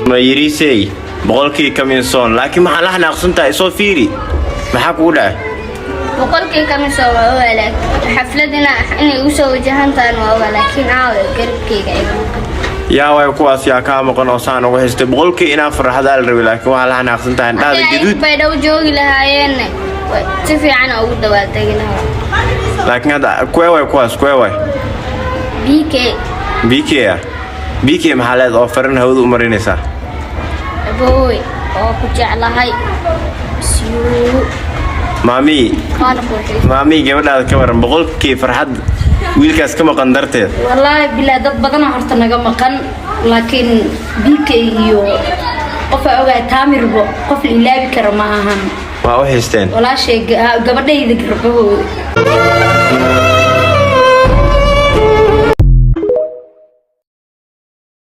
Ma yiriisey 100K coming soon, laakiin maxaa la xanaaqsan tahay? Soo fiiri, maxaa kugu dhacay? 100K coming soon waa ogaa, laakiin xaflad inay igu soo wajahan tahan waa ogaa, laakiin caawa garabkeyga iga maqan. Yaa waay kuwaas? Yaa kaa maqan oo saan ugu xistay? 100K inaa farxadaa la rabay, laakiin waxaa la xanaaqsan tahay indhaada Haddii ay gaduud. Bay dhow joogi lahaayeenna si fiican ugu dabaaldegi lahaa. Laakiin hadda kuwee waay kuwaas? Kuwee waay? BK. BK ah, BK maxaa leed oo farin hawada u marinaysaa? Abooy oo ku jeclahay, siyuu. Maamii. Waana qurxiyey. Maamii, gabadhaada ka waran 100K farxad wiilkaas ka maqan darteed? Wallaahi bilaa, dad badanaa horta naga maqan, laakiin BK iyo qofaa ogahay taamirbo qof la ilaabi kara ma ahan. Waa u xisteen. Walaashay gabadhayda garbahooda.